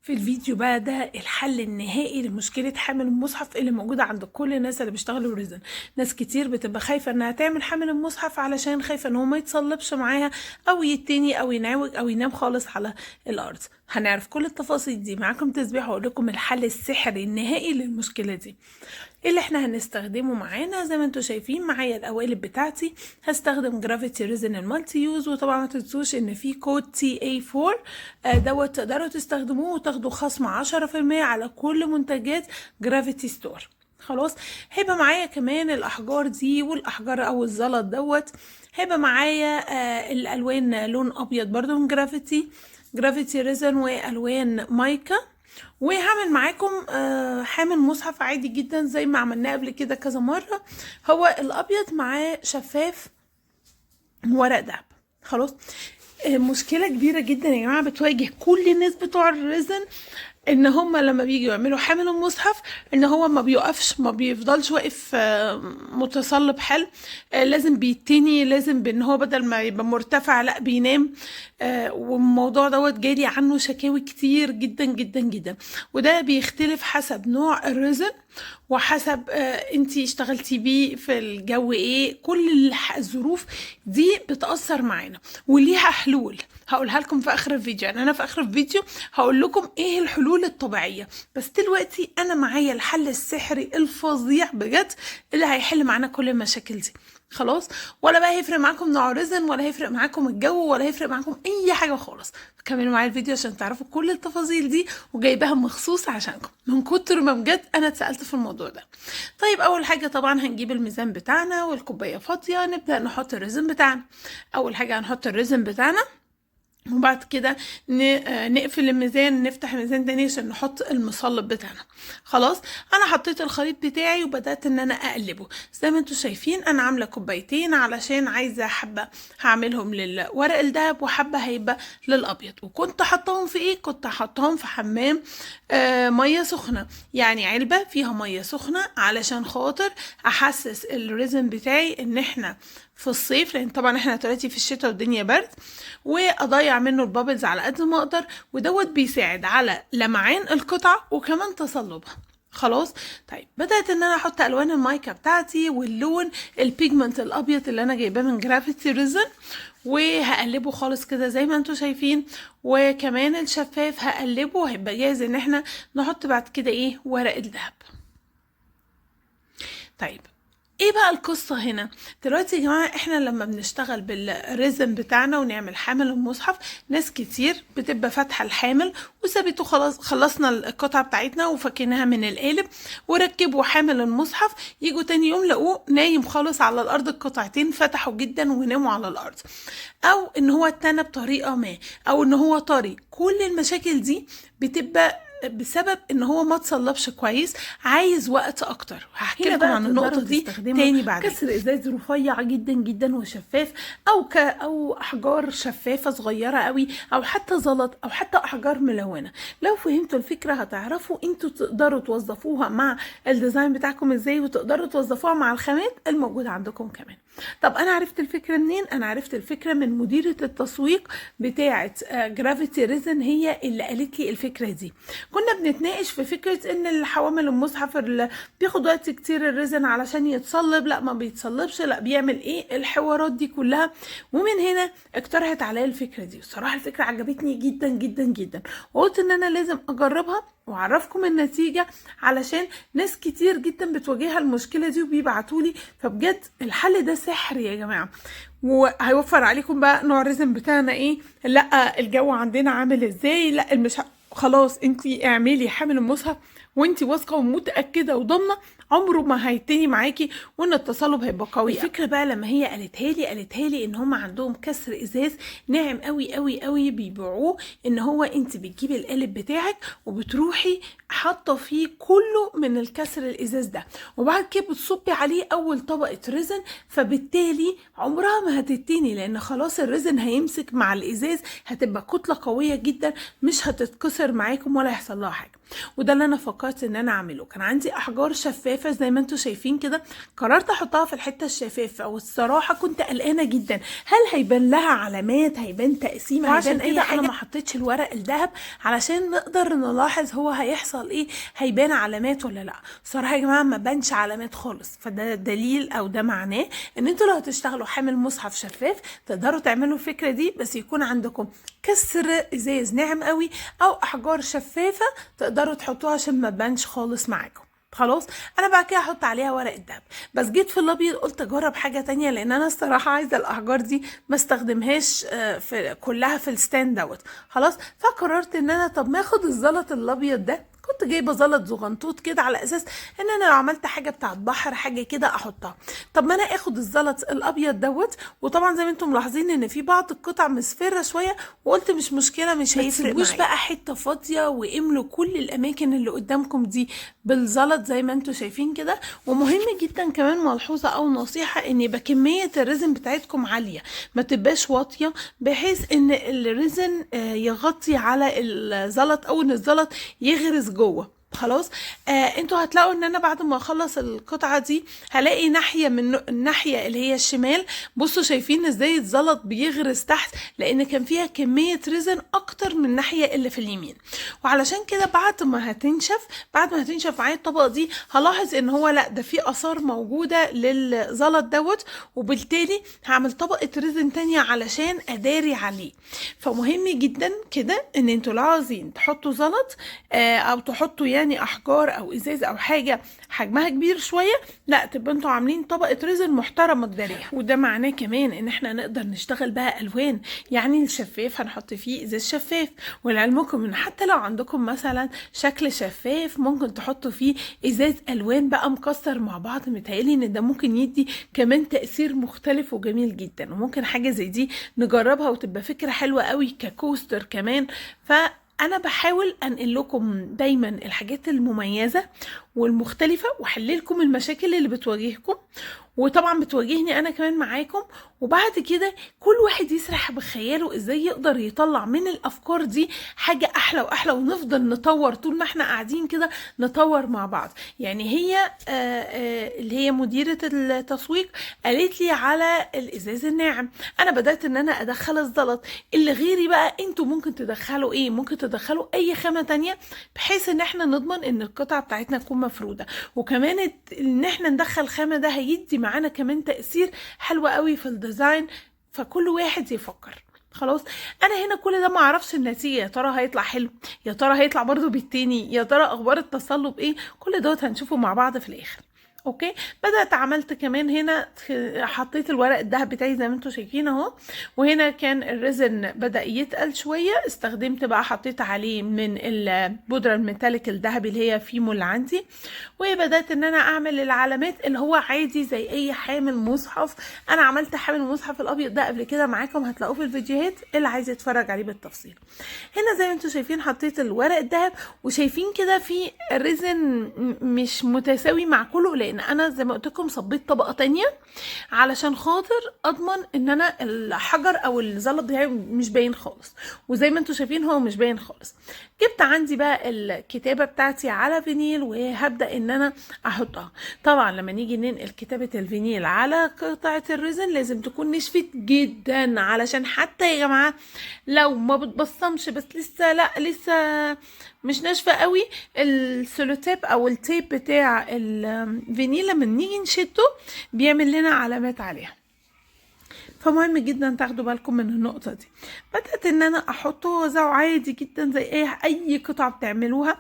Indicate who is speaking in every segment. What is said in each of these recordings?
Speaker 1: في الفيديو بقى ده الحل النهائي لمشكلة حامل المصحف اللي موجودة عند كل الناس اللي بيشتغلوا resin. ناس كتير بتبقى خايفة انها تعمل حامل المصحف علشان خايفة ان هو ما يتصلبش معاها او يتني او ينعوج او ينام خالص على الارض. هنعرف كل التفاصيل دي معاكم تسبيح واقول لكم الحل السحري النهائي للمشكلة دي. اللي احنا هنستخدمه معانا زي ما انتم شايفين معايا القوالب بتاعتي، هستخدم Gravity Resin ال multi use، وطبعا ما تنسوش ان في كود TA4 دوت تقدروا تستخدموه وتاخدوا خصم 10% على كل منتجات Gravity Store. خلاص هيبقى معايا كمان الاحجار دي والاحجار او الزلط دوت، هيبقى معايا الالوان لون ابيض برضو من Gravity Resin والوان مايكا. وهعمل معاكم حامل مصحف عادي جدا زي ما عملناه قبل كده كذا مرة، هو الابيض معاه شفاف ورق دهب. خلاص مشكلة كبيرة جدا يا جماعة بتواجه كل الناس بتوع ال resin، ان هم لما بييجوا يعملوا حامل المصحف ان هو ما بيقفش، ما بيفضلش واقف متصلب حلو، لازم بيتني، لازم بان هو بدل ما يبقى مرتفع لا بينام. والموضوع دوت جالي عنه شكاوي كتير جدا جدا جدا، وده بيختلف حسب نوع ال resin وحسب انتي اشتغلتي بيه في الجو ايه، كل الظروف دي بتأثر معانا وليها حلول هقولها لكم في اخر الفيديو. يعني انا في اخر الفيديو هقول لكم ايه الحلول الطبيعية، بس دلوقتي انا معايا الحل السحري الفظيع بجد اللي هيحل معانا كل المشاكل دي. خلاص ولا بقى هيفرق معاكم نوع resin، ولا هيفرق معاكم الجو، ولا هيفرق معاكم اي حاجة خالص. كملوا معايا الفيديو عشان تعرفوا كل التفاصيل دي، وجايباها مخصوص عشانكم من كتر ما بجد انا اتسالت في الموضوع ده. طيب اول حاجة طبعا هنجيب الميزان بتاعنا والكوبايه فاضية، نبدا نحط ال resin بتاعنا. اول حاجة هنحط ال resin بتاعنا، وبعد كده نقفل الميزان، نفتح الميزان تاني عشان نحط المصلب بتاعنا. خلاص انا حطيت الخليط بتاعي وبدات ان انا اقلبه. زي ما انتم شايفين انا عامله كوبايتين علشان عايزه حبه هعملهم للورق الذهب وحبه هيبقى للابيض. وكنت حطاهم في ايه؟ كنت حطاهم في حمام مية سخنة، يعني علبة فيها مية سخنة علشان خاطر احسس ال resin بتاعي ان احنا في الصيف، لان طبعا احنا دلوقتي في الشتاء والدنيا برد، واضيع منه ال bubbles على قد ما اقدر، ودوت بيساعد على لمعان القطعة وكمان تصلبها. خلاص طيب بدات ان انا احط الوان المايكا بتاعتي واللون ال pigment الابيض اللي انا جايباه من Gravity Resin، وهقلبه خالص كده زي ما انتم شايفين، وكمان الشفاف هقلبه، هيبقى جاهز ان احنا نحط بعد كده ايه ورق الذهب. طيب ايه بقى القصة هنا دلوقتي يا جماعة؟ احنا لما بنشتغل بال resin بتاعنا ونعمل حامل المصحف، ناس كتير بتبقى فاتحة الحامل وسابته، خلاص خلصنا القطعة بتاعتنا وفكيناها من القالب وركبوا حامل المصحف، يجوا تاني يوم لقوه نايم خالص على الارض، القطعتين فتحوا جدا وناموا على الارض، او ان هو اتنى بطريقة ما، او ان هو طري. كل المشاكل دي بتبقى بسبب ان هو ما تصلبش كويس، عايز وقت اكتر. هحكي لكم عن النقطة دي تاني بعد. كسر ازاز رفيع جدا جدا وشفاف، او احجار شفافة صغيرة قوي، او حتى زلط، او حتى احجار ملونة. لو فهمتوا الفكرة هتعرفوا انتوا تقدروا توظفوها مع ال design بتاعكم ازاي، وتقدروا توظفوها مع الخامات الموجودة عندكم كمان. طب انا عرفت الفكرة منين؟ انا عرفت الفكرة من مديره التسويق بتاعه Gravity Resin، هي اللي قالت لي الفكرة دي. كنا بنتناقش في فكرة ان الحوامل المصحف اللي بياخد وقت كتير ال resin علشان يتصلب، لا ما بيتصلبش، لا بيعمل ايه، الحوارات دي كلها. ومن هنا اقترحت عليا الفكرة دي. الصراحة الفكرة عجبتني جدا جدا جدا، وقلت ان انا لازم اجربها واعرفكم النتيجة علشان ناس كتير جدا بتواجهها المشكلة دي وبيبعتولي. فبجد الحل ده سحر يا جماعة، وهيوفر عليكم بقى نوع ال resin بتاعنا ايه، لا الجو عندنا عامل ازاي، لا المش خلاص انتي اعملي حامل المصحف وانتي واثقة ومتاكده وضامنه عمره ما هيتني معاكي، وان التصلب هيبقى قوي. الفكرة بقى لما هي قالتها لي ان هم عندهم كسر ازاز ناعم قوي قوي قوي بيبيعوه، ان هو انت بتجيبي القالب بتاعك وبتروحي حاطه فيه كله من الكسر الازاز ده، وبعد كده بتصبي عليه اول طبقه resin، فبالتالي عمرها ما هتتني، لان خلاص ال resin هيمسك مع الازاز، هتبقى كتلة قوية جدا مش هتتكسر معاكم ولا هيحصل لها حاجة. وده اللي انا فكرت فكرت ان انا اعمله. كان عندي احجار شفافة زي ما انتم شايفين كده، قررت احطها في الحتة الشفافه، والصراحة كنت قلقانة جدا، هل هيبان لها علامات، هيبان تقسيمه، هيبان اي حاجة. انا ما حطيتش الورق الذهب علشان نقدر نلاحظ هو هيحصل ايه، هيبان علامات ولا لا. صراحة يا جماعة ما بانش علامات خالص، فده دليل او ده معناه ان انتوا لو هتشتغلوا حامل مصحف شفاف تقدروا تعملوا الفكرة دي، بس يكون عندكم كسر ازاز ناعم قوي او احجار شفافة تقدروا تحطوها عشان ما تبانش خالص معاكم. خلاص انا بعد كده هحط عليها ورق الدهب، بس جيت في الابيض قلت اجرب حاجة تانية، لان انا الصراحة عايزه الاحجار دي ما استخدمهاش في كلها في ال stand دوت. خلاص فقررت ان انا طب ما اخد الزلط الابيض ده، كنت جايبه زلط زغنطوط كده على اساس ان انا لو عملت حاجة بتاعت بحر حاجة كده احطها. طب ما انا اخد الزلط الابيض دوت، وطبعا زي ما انتم ملاحظين ان في بعض القطع مصفره شوية، وقلت مش مشكلة مش هيفرق معايا بقى حتة فاضية، واملوا كل الاماكن اللي قدامكم دي بالزلط زي ما انتم شايفين كده. ومهم جدا كمان ملحوظة او نصيحة، ان يبقى كمية ال resin بتاعتكم عالية، ما تبقاش واطية، بحيث ان ال resin يغطي على الزلط او ان الزلط يغرز جوه. خلاص انتوا هتلاقوا ان انا بعد ما اخلص القطعة دي هلاقي ناحية من الناحية اللي هي الشمال، بصوا شايفين ازاي الزلط بيغرز تحت، لان كان فيها كمية resin اكتر من الناحية اللي في اليمين. وعلشان كده بعد ما هتنشف معايا الطبقة دي هلاحظ ان هو لا ده في اثار موجودة للزلط دوت، وبالتالي هعمل طبقه resin تانية علشان اداري عليه. فمهم جدا كده ان انتوا لو عاوزين تحطوا زلط او تحطوا يعني احجار او ازاز او حاجة حجمها كبير شوية، لا تبقى انتوا عاملين طبقه resin محترمه تداريها. وده معناه كمان ان احنا نقدر نشتغل بقى الوان، يعني الشفاف هنحط فيه ازاز شفاف. ولعلمكم ان حتى لو عندكم مثلا شكل شفاف ممكن تحطوا فيه ازاز الوان بقى مكسر مع بعض، متهيألي ان ده ممكن يدي كمان تاثير مختلف وجميل جدا، وممكن حاجة زي دي نجربها وتبقى فكرة حلوة قوي ك coaster كمان. ف انا بحاول انقل لكم دايما الحاجات المميزة والمختلفه، واحللكم المشاكل اللي بتواجهكم، وطبعا بتواجهني انا كمان معاكم. وبعد كده كل واحد يسرح بخياله ازاي يقدر يطلع من الافكار دي حاجة احلى واحلى، ونفضل نطور طول ما احنا قاعدين كده نطور مع بعض. يعني هي اللي هي مديره التسويق قالت لي على الازاز الناعم، انا بدات ان انا ادخل الزلط. اللي غيري بقى انتوا ممكن تدخلوا ايه، ممكن تدخلوا اي خامة تانية، بحيث ان احنا نضمن ان القطعة بتاعتنا تكون مفروده، وكمان ان احنا ندخل خامة ده هيدي معانا كمان تأثير حلو قوي في ال design. فكل واحد يفكر. خلاص انا هنا كل ده ما اعرفش النتيجة، يا ترى هيطلع حلو، يا ترى هيطلع برضو بالتاني، يا ترى اخبار التصلب ايه، كل دوت هنشوفه مع بعض في الاخر. okay بدات عملت كمان هنا، حطيت الورق الذهب بتاعي زي ما انتم شايفين اهو، وهنا كان ال resin بدا يتقل شوية، استخدمت بقى حطيت عليه من البودره ال metallic الذهبي اللي هي فيمو اللي عندي، وبدات ان انا اعمل العلامات اللي هو عادي زي اي حامل مصحف. انا عملت حامل المصحف الابيض ده قبل كده معاكم، هتلاقوه في الفيديوهات اللي عايز يتفرج عليه بالتفصيل. هنا زي ما انتم شايفين حطيت الورق الذهب، وشايفين كده في resin مش متساوي مع كله، لان انا زي ما قلت لكم صبيت طبقه تانية علشان خاطر اضمن ان انا الحجر او الزلط بتاعي مش باين خالص، وزي ما انتم شايفين هو مش باين خالص. جبت عندي بقى الكتابة بتاعتي على فينيل، وهبدا ان انا احطها. طبعا لما نيجي ننقل كتابه الفينيل على قطعه ال resin لازم تكون نشفت جدا، علشان حتى يا جماعة لو ما بتبصمش بس لسه لا لسه مش ناشفة قوي، السولوتيب او ال tape بتاع الفينيل لما نيجي نشده بيعمل لنا علامات عليها. فمهم جدا تاخدوا بالكم من النقطة دي. بدات ان انا احطه وزعه عادي جدا زي اي قطعه بتعملوها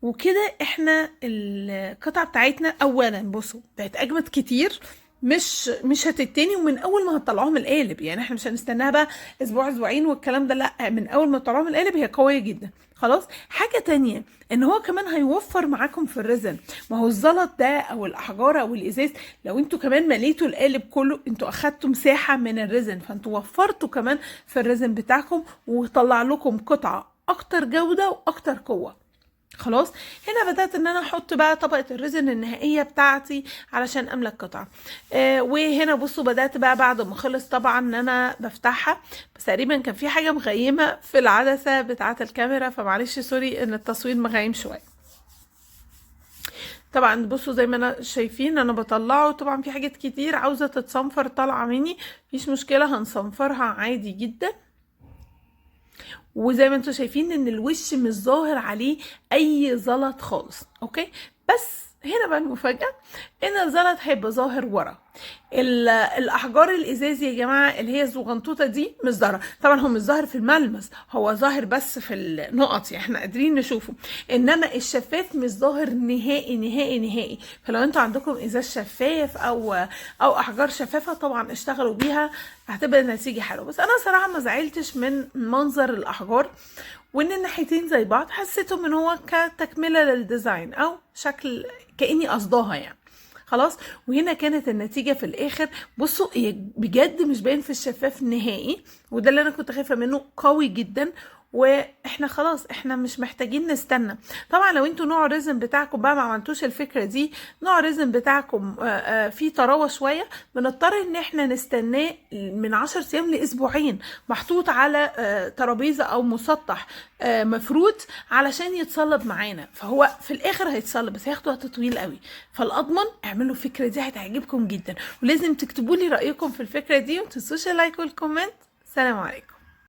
Speaker 1: وكده. احنا القطعة بتاعتنا اولا بصوا بقت اجمد كتير، مش هتتني، ومن اول ما هتطلعوها من القالب، يعني احنا مش هنستناها بقى اسبوع اسبوعين والكلام ده، لا من اول ما تطلعوها من القالب هي قوية جدا. خلاص حاجة تانية ان هو كمان هيوفر معاكم في ال resin، ما هو الزلط ده او الاحجار او الازاز لو انتوا كمان مليتوا القالب كله انتوا اخدتوا مساحة من ال resin، فانتوا وفرتوا كمان في ال resin بتاعكم، وطلع لكم قطعه اكتر جوده واكتر قوة. خلاص هنا بدأت ان انا احط بقى طبقة ال resin النهائية بتاعتي علشان املى القطعة. وهنا بصوا بدأت بقى بعد ما خلص طبعا ان انا بفتحها، بس تقريبا كان في حاجة مغيمة في العدسة بتاعة الكاميرا، فمعلش sorry ان التصوير مغيم شوية. طبعا بصوا زي ما انا شايفين انا بطلعه، طبعا في حاجات كتير عاوزة تتصنفر طالعة مني، مفيش مشكلة هنصنفرها عادي جدا. وزي ما انتوا شايفين ان الوش مش ظاهر عليه اي زلط خالص. okay، بس هنا بقى المفاجأة ان الزلط هيبقى ظاهر ورا الاحجار الازاز يا جماعة اللي هي الزغنطوطة دي مش ظاهرة. طبعا هو مش ظاهر في الملمس، هو ظاهر بس في النقط، يعني احنا قادرين نشوفه، انما الشفاف مش ظاهر نهائي نهائي نهائي. فلو انتوا عندكم ازاز شفاف او احجار شفافة طبعا اشتغلوا بيها، هتبقى النتيجة حلوة. بس انا صراحة ما زعلتش من منظر الاحجار وان الناحيتين زي بعض، حسيتهم ان هو كتكملة لل design او شكل كأني قصداها يعني. خلاص، وهنا كانت النتيجة في الاخر. بصوا بجد مش باين في الشفاف نهائي، وده اللي انا كنت خايفة منه، قوي جدا. واحنا خلاص احنا مش محتاجين نستنى. طبعا لو انتوا نوع ال resin بتاعكم بقى ما عملتوش الفكرة دي، نوع ال resin بتاعكم فيه طراوة شوية، بنضطر ان احنا نستناه من 10 ايام لاسبوعين محطوط على ترابيزة او مسطح مفروض علشان يتصلب معانا. فهو في الاخر هيتصلب بس هياخد وقت طويل قوي. فالاضمن اعملوا الفكرة دي، هتعجبكم جدا، ولازم تكتبوا لي رايكم في الفكرة دي، ومتنسوش ال like وال comment. سلام عليكم.